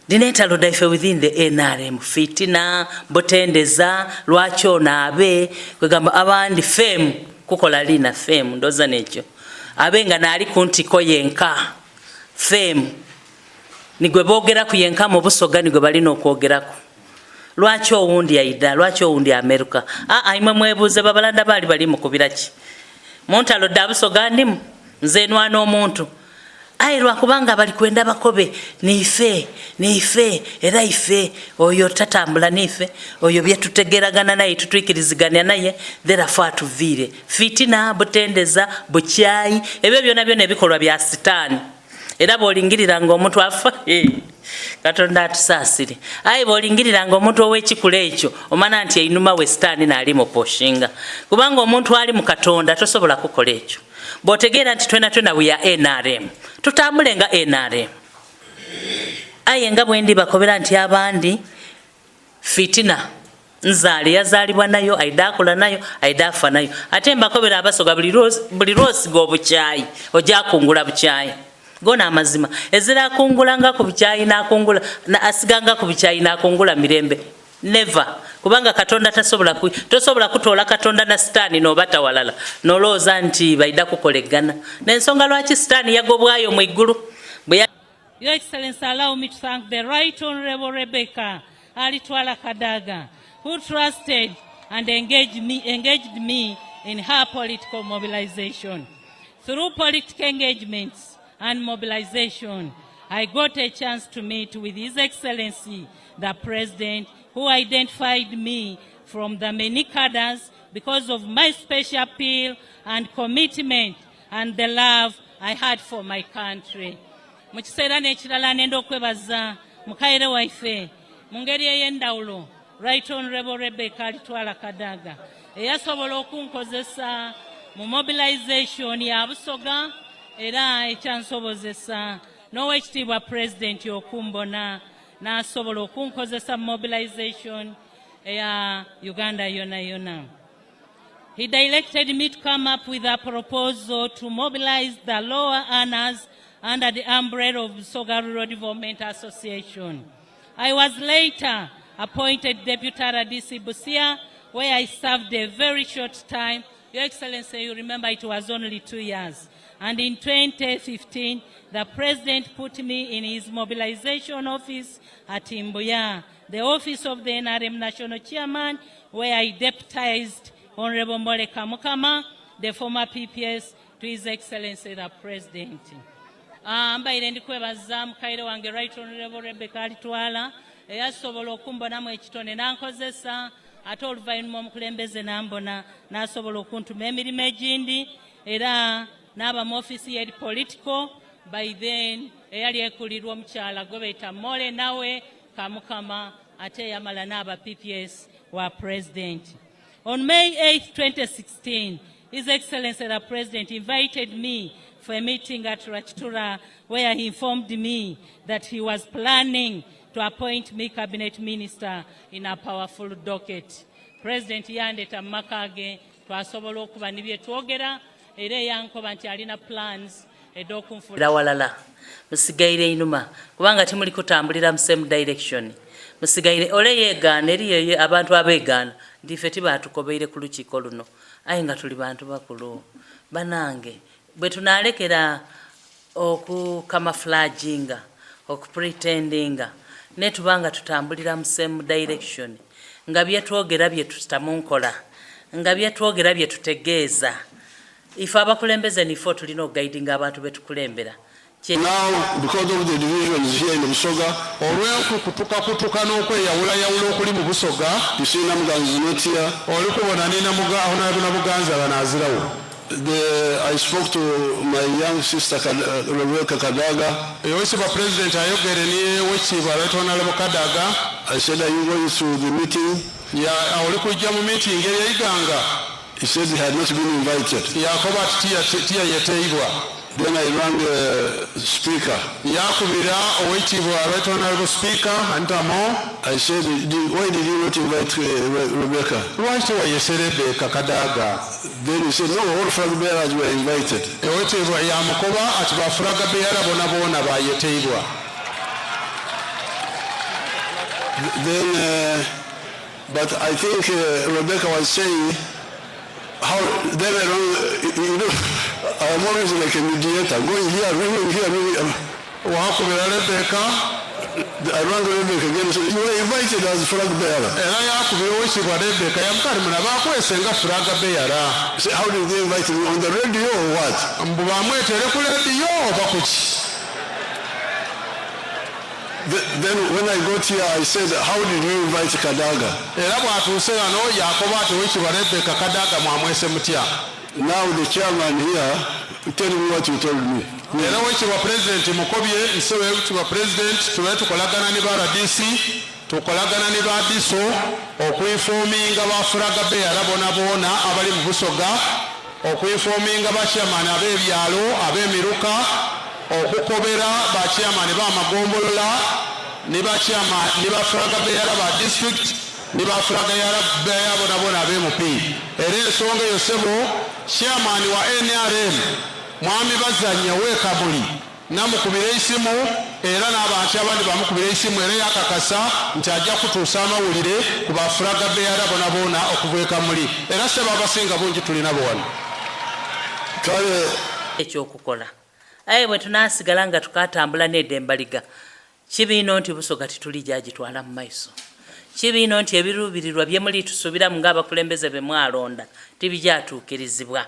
Dhino entalo dhaife within the nrm fitina, butendeza, lwaki ono abe, kwegamba abandi fame kukola liina fame ndoza nekyo abe nga naali kuntiko yenka fame nigwe bogeraku yenka mu Busoga nigwe balina okwogeraku. Lwaki owundi aidha, lwaki owundi ameruka? Aa imwe mwebuuze babalanda baali bali mukubira ki? Mu ntalo dha Busoga ndimu nze nwana omuntu. Aye lwakubanga bali kwenda bakobe niife, niife, era ife. Oyo tatambula niife, oyo bye tutegeeragana naye titwikirizigania naye, therefore atuviire. Fitina, butendeza, bukyayi, ebyo byonabyona ebikolwa bya Sitaani. Era bw'olingirira nga omuntu afa, Katonda atusaasire. Aye bw'olingirira nga omuntu ow'ekikula ekyo, omanha nti einhuma we Sitaani naali mupushinga. Kubanga omuntu ali mu Katonda tosobola kukola ekyo. Bw'otegeera nti twenatwena we are nrm, tutambule nga nrm. Aye nga bwe ndi bakobera nti abandi fitina nzaale yazaalibwa nayo, aidha akula nayo, aidha afa nayo. Ate mbakobera Abasoga buli lw'osiga obukyayi oja kungula bukyayi. Gona amazima. Ezira akungulangaku bukyayi n'akungula, asigangaku bukyayi n'akungula mirembe. Never. Kubanga Katonda tasobola ku, tosobola kutoola Katonda na Sitaani n'obata walala n'olowooza nti baidha kukolegana. N'ensonga lwaki Sitaani yagobwayo mu igulu bwe. Your Excellency, allow me to thank the Right Honorable Rebecca Alitwala Kadaga, who trusted and engaged me in her political mobilization. Through political engagements and mobilization, I got a chance to meet with His Excellency, the President, who identified me from the many cadres because of my special appeal and commitment and the love I had for my country. Mu kiseera n'ekirala nenda okwebaza mukaire waife mu ngeri ey'endawulo, Right Honorable Rebecca Alitwala Kadaga, eyasobola okunkozesa mu mobilization ya Busoga era ekyansobozesa n'owekitiibwa Pulezidenti okumbona n'asobola okunkozesa mu mobilization eya Uganda yona yona. He directed me to come up with a proposal to mobilize the lower earners under the umbrella of Busoga Rural Development Association. I was later appointed Deputy RDC Busia, where I served a very short time. Your Excellency, you remember it was only 2 years. And in 2015, the President put me in his mobilization office at Mbuya, the office of the NRM National Chairman, where I deputized Honorable Morley Kamukama, the former PPS, to His Excellency the President. Mbaire ndikwebaza mukaire wange Right Honorable Rebecca Alitwala eyasobola okumbonamu ekitone n'ankozesa, ate oluvannyuma omukulembeze n'ambona n'asobola okuntuma emirimu egindi era n'aba mu ofiisi yeri political by then eyali ekulirwa omukyala gwe bayita Morley nawe Kamukama, ate yamala n'aba PPS wa President. On May 8, 2016, His Excellency the President invited me for a meeting at Rwakitura, where he informed me that he was planning to appoint me cabinet minister in a powerful docket. President yandeta mu maka ge twasobola okuba ne bye twogera era eyankoba nti alina plans ed'okunfuula Walala musigaire einuma kubanga timuli kutambulira mu same direction. Musigaire ole yeegaana eriyo abantu abeegaana nti ife tibatukobeire ku lukiiko luno, aye nga tuli bantu bakulu. Banange, bwe tunaalekera okucamouflaginga, okupretendinga, netuba nga tutambulira mu same direction, nga byetwogera bye tuta mu nkola, nga byetwogera bye tutegeeza. Ife abakulembeze nife tulina okuguidinga abantu betukulembera. Now, because of the divisions here in Busoga, Olw'okukutukakutuka n'okweyawulayawula okuli mu Busoga, you see Namuganza is not here. Oli kubona ne Honorable Namuganza banaazirawo. I spoke to my young sister Rebecca Kadaga. Owekitiibwa Pulezidenti ayogere ne Wekitiibwa Right Honorable Kadaga. I said, "Are you going to the meeting?" Oli kujja mu meeting eyeiganga? He said he had not been invited. Yakoba ati tiyayeteibwa. Then I rang the speaker. Yakubira Owekitiibwa Right Honorable Speaker Anita Among. I said, "Why did you not invite Rebecca?" Lwaki tewayese Rebecca Kadaga? Then he said, "No, all flag bearers were invited." Owekitiibwa yamukoba ati ba flag bearer bona bona bayeteibwa. Then, uh, but I think uh, Rebecca was saying, how, then I don't, you know, I'm always like a mediator, going here, ringing here, ringing. Wakubira Rebecca. I rang Rebecca again, so you were invited as flag bearer. Era yakubira owekitiibwa Rebecca yamukali muna bakwese nga flag bearer. Say, how did they invite me? On the radio or what? Mbu bamwetere ku lediyo oba ku ki? Then when I got here, I said, how did you invite Kadaga? Era bw'atuuse wano yakoba ati owekitiibwa Rebecca Kadaga mwamwese mutya? Now the chairman here, tell me what you told me. Era owekitiibwa Pulezidenti mukobye nsi owekitiibwa Pulezidenti tube tukolagana ne ba RDC, tukolagana ne ba DISO okuinfominga ba flag bearer bona bona abali mu Busoga, okuinfominga ba chairman ab'ebyalo, ab'emiruka, okukobera ba chairman b'amagombolola ne ba chairman ne ba flag bearer ba district ne ba flag bearer bona bona ab'MP. Era ensonga eyo ssebo chairman wa NRM Mwami Bazanya ow'e Kamuli namukubira eisimu era n'abantu abandi bamukubira eisimu era yakakasa nti ajja kutuusa amawulire ku ba flag bearer bona bona okuva e Kamuli. Era ssebo abasinga bungi tulinabo wano. Kale Eky'okukola. Aye bwe tunaasigala nga tukaatambula n'edho embaliga, kibi inho nti Busoga titulija gitwala mu maiso. Kibi inho nti ebiruubirirwa bye muli tusuubiramu ng'abakulembeze be mwalonda tibijaatuukirizibwa.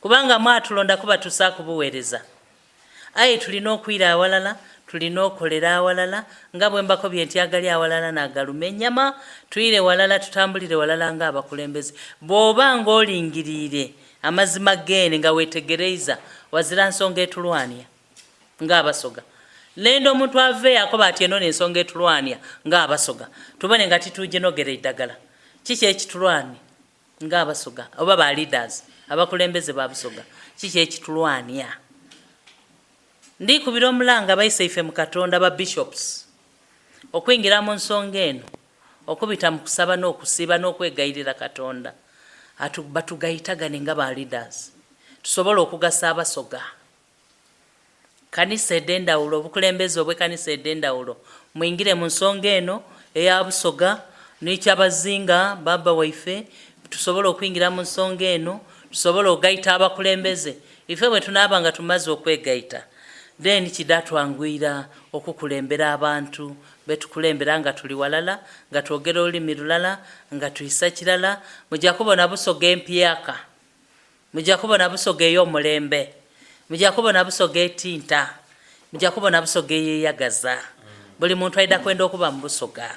Kubanga mwatulonda kubatusaaku bugheereza. Aye tuli n'okwira awalala, tuli n'okolera awalala, nga bwe mbakobye nti agali awalala n'agaluma enyama. Twire walala tutambulire walala ng'abakulembeze. Bw'oba ng'olingiriire amazima geene nga weetegereiza, wazira nsonga etulwania ng'Abasoga. Lenda omuntu aveeyo akobe ati eno n'ensonga etulwania ng'Abasoga, tubone nga tituuginogera eidagala. Kiki ekitulwania ng'Abasoga oba ba leaders, abakulembeze ba Busoga, kiki ekitulwania? Ndikubira omulanga baiseife mu Katonda ba Bishops okwingira mu nsonga eno okubita mu kusaba n'okusiiba n'okwegayirira Katonda atu batugaitagane nga ba leaders tusobole okugasa Abasoga. Kanisa edh'endhawulo, obukulembeze obw'ekanisa edh'endhawulo mwingire mu nsonga eno eya Busoga ni Kyabazinga bbaabba waife tusobole okwingira mu nsonga eno tusobole ogaita abakulembeze. Ife bwe tunaaba nga tumaze okwegaita then kidha twanguyira okukulembera abantu be tukulembera nga tuli walala, nga twogera olulimi lulala, nga twisa kirala. Muja kubona Busoga empyaka. Muja kubona Busoga ey'omulembe. Muja kubona Busoga etinta. Muja kubona Busoga eyeyagaza. Buli muntu aidha kwenda okuba mu Busoga.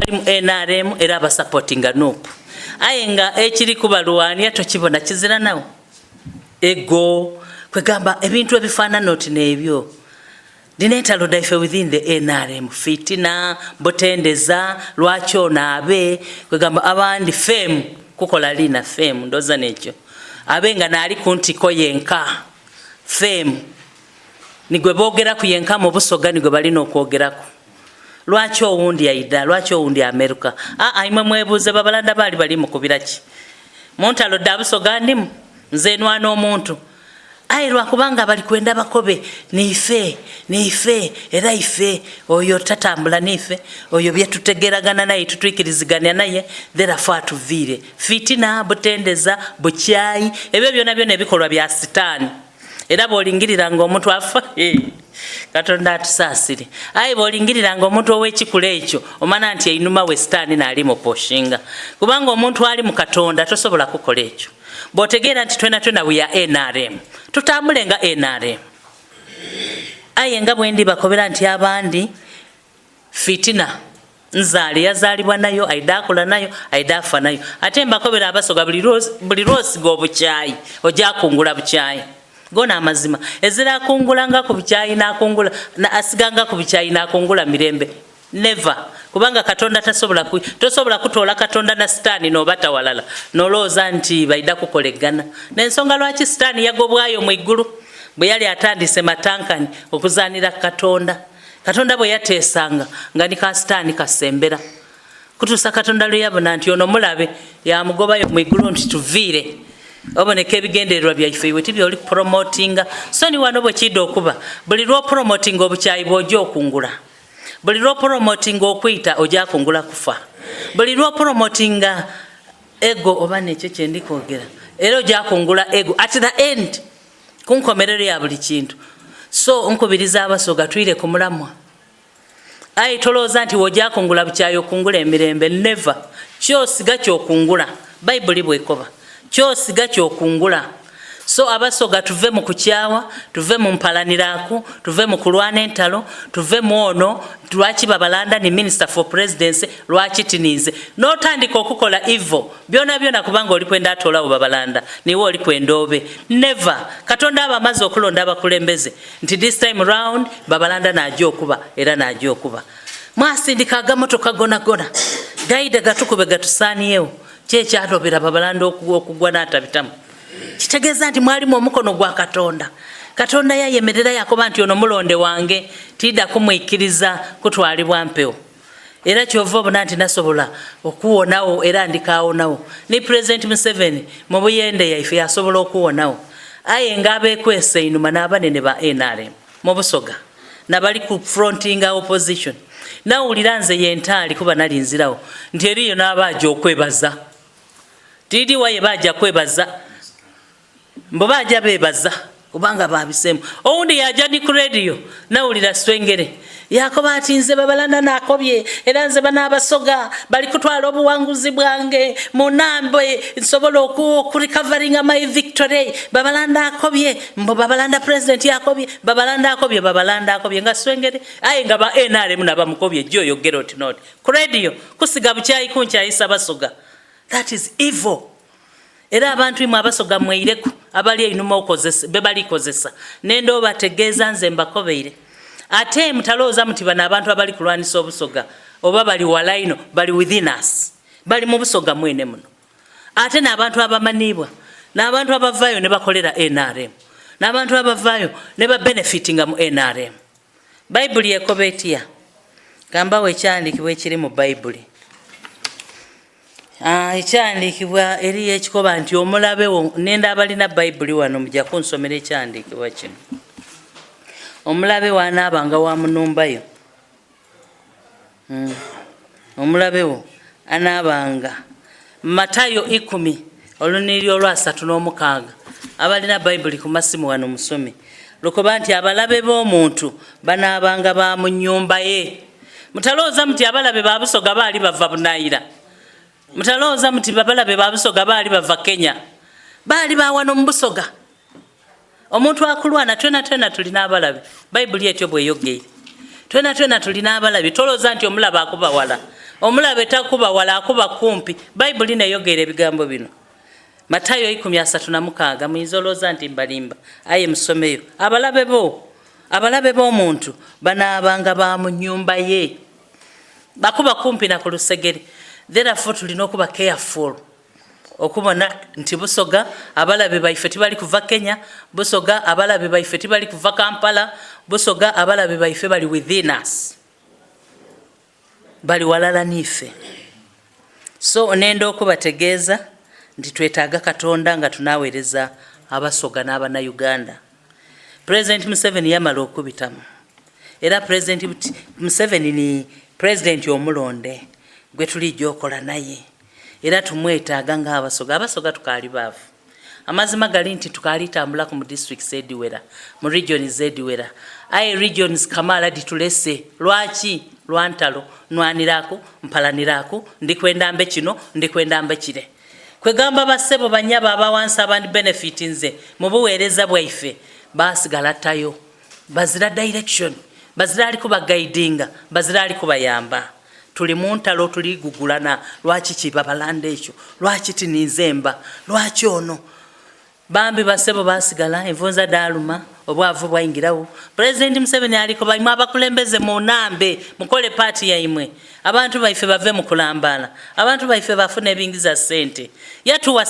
Bali mu nrm era abasapotinga nup aye nga ekiri kubalwania tokibona kizira nawo ego kwegamba ebintu ebifanana oti nebyo dhino entalo dhaife within the nrm fitina butendeza lwaki ono abe kwegamba abandi fame kukola lina fame ndoza nekyo abe nga nali kuntiko yenka fame nigwebogeraku yenka mubusoga nigwe balina okwogeraku. Lwaki owundi aidha? Lwaki owundi ameruka? Aa imwe mwebuuze babalanda baali bali mukubira ki? Mu ntalo dha Busoga ndimu nze nwana omuntu. Aye lwakubanga bali kwenda bakobe niife, niife, era ife. Oyo tatambula niife, oyo bye tutegeeragana naye titwikirizigania naye, therefore atuviire. Fitina, butendeza, bukyayi, ebyo byonabyona ebikolwa bya Sitaani. Era bw'olingirira ng'omuntu afa, Katonda atusaasire. Aye bw'olingirira ng'omuntu ow'ekikula ekyo, omanha nti einhuma we Sitaani n'ali muposhinga. Kubanga omuntu ali mu Katonda tosobola kukola ekyo. Bw'otegeera nti twenatwena we are nrm, tutambule nga nrm. Aye nga bwe ndi bakobera nti abandi fitina nzaale yazaalibwa nayo, aidha akula nayo, aidha afa nayo. Ate mbakobera Abasoga buli lw'osiga obukyayi oja kungula bukyayi. Gona amazima. Ezira akungulangaku bukyayi n'akungula, asigangaku bukyayi n'akungula mirembe. Never. Kubanga Katonda tasobola ku, tosobola kutoola Katonda na Sitaani n'obata walala n'olowooza nti baidha kukolegana. N'ensonga lwaki Sitaani yagobwayo mu igulu bwe yali atandise matankani okuzaanira ku Katonda. Katonda bwe yateesanga nga ni ka Sitaani kasembera. Kutuusa Katonda lwe yabona nti ono mulabe, yaamugobayo mu igulu nti tuviire. Oboneka ebigendererwa byaife iwe ti by'oli kupromotinga. So ni wano bwe kiidha okuba, buli lw'opromotinga obukyayi bw'oja okungula. Buli lw'opromotinga okwita oja kungula kufa. Buli lw'opromotinga ego oba n'ekyo kye ndi kwogera, era oja kungula ego at the end, ku nkomerero ya buli kintu. So nkubiriza Abasoga twire ku mulamwa. Aye tolowooza nti woja kungula bukyayi okungula emirembe. Never. Kyosiga kyokungula. Baibuli bwekoba. Kyosiga kyokungula. So Abasoga tuve mu kukyawa, tuve mu mpalaniraku, tuve mu kulwana entalo, tuve mu ono lwaki Babalanda ni minister for presidency, lwaki tininze. Notandika okukola evil byona byona kubanga oli kwenda atolawo Babalanda, niwe oli kwenda obe. Never. Katonda aba amaze okulonda abakulembeze nti this time round Babalanda naja okuba era naja okuba. Mwasindika agamotoka gona gona gaida gatukube gatusaniewo. Ki ekyatobera Babalanda okugwa n'atabitamu? Kitegeeza nti mwalimu omukono gwa Katonda. Katonda yayemerera yakoba nti ono mulonde wange, tiidha kumwikiriza kutwalibwa mpewo. Era kyova obona nti nasobola okuwonawo era ndikaawonawo. Ni Pulezidenti Museveni mu Buyende yaife yasobola okuwonawo. Aye nga abeekwese einhuma n'abanene ba nrm mu Busoga nabali ku frontinga opposition. Nawulira nze ye ntaali kuba nali nzirawo nti eriyo n'abaaja okwebaza. Tiidi waye baaja kwebaza. Mbu baaja beebaza kubanga baabiseemu. Owundi yaaja ni ku rediyo nawulira Swengere yaakoba ati nze Babalanda naakobye era nze bano Abasoga bali kutwala obuwanguzi bwange munambe nsobola okurecoveringa my victory. Babalanda akobye, mbu Babalanda president akobye, Babalanda akobye, Babalanda akobye nga Swengere aye nga ba NRM nabamukobye jjo oyogera oti noti ku rediyo kusiga bukyayi kunkyayisa Basoga. That is evil. Era abantu imwe Abasoga mweireku abali einhuma okozesa be bali kozesa nenda obategeeza nze mbakobeire. Ate mutalowooza muti bano abantu abali kulwanisa Obusoga oba bali wala inho, bali within us. Bali mu Busoga mwene muno. Ate n'abantu abamaniibwa, n'abantu abavaayo ne bakolera nrm, n'abantu abavaayo ne babenefitinga mu nrm. Baibuli ekoba etya? Ka mbagho ekyawandiikibwa ekiri mu Baibuli. Ah, ekyawandiikibwa eriyo ekikoba nti omulabe wo, nenda abalina Baibuli wano muja kunsomera ekyawandiikibwa kino. Omulabe wo anaabanga wa mu nhumba yo. Mm. Omulabe wo anaabanga. Matayo ikumi oluniriri olwasatu n'omukaaga. Abalina Baibuli ku masimu wano musome. Lukoba nti abalabe b'omuntu banaabanga ba mu nyumba ye. Mutalowooza muti abalabe ba Busoga baali bava Bunaira. Mutalowooza muti abalabe ba Busoga baali bava Kenya. Baali ba wano mu Busoga. Omuntu akulwana twenatwena tuli n'abalabe. Baibuli etyo bw'eyogeire. Twenatwena tuli n'abalabe. Tolowooza nti omulabe akuba wala. Omulabe takuba wala, akuba kumpi. Baibuli n'eyogeire ebigambo bino. Matayo 36, muyinza olowooza nti mbalimba, aye musomeyo. Abalabe bo. Abalabe b'omuntu banaabanga ba mu nyumba ye. Bakuba kumpi na ku lusegere. Therefore tulina okuba careful okubona nti Busoga abalabe baife tibali kuva Kenya, Busoga abalabe baife tibali kuva Kampala, Busoga abalabe baife bali within us. Bali walala n'ife. So nenda okubategeeza nti twetaaga Katonda nga tunawereza Abasoga n'Abanauganda. President Museveni yamala okubitamu era President Museveni ni President omulonde gwe tulijja okola naye era tumwetaaga nga Abasoga. Abasoga tukaali baavu. Amazima gali nti tukaali tambulaku mu districts ediwera, mu regions ediwera. Aye regions kamaala dhitulese. Lwaki? Lwa ntalo. Nwaniraku, mpalaniraku, ndi kwenda mbe kino, ndi kwenda mbe kire. Kwegamba ba ssebo banyabo aba wansi abandi benefit nze mu bugheereza bwaife baasigala tayo. Bazira direction, bazira ali kubaguidinga, bazira ali kubayamba. Tuli mu ntalo tuli gugulana, lwaki ki babalanda ekyo, lwaki ti ninze mba, lwaki ono. Bambi basebo basigala envunza daaluma, obwavu bwaingirawo. Pulezidenti Museveni aliko baimwe abakulembeze munambe mukole paati yaimwe. Abantu baife bave mu kulambala, abantu baife bafune ebingiza sente. Yatuwa.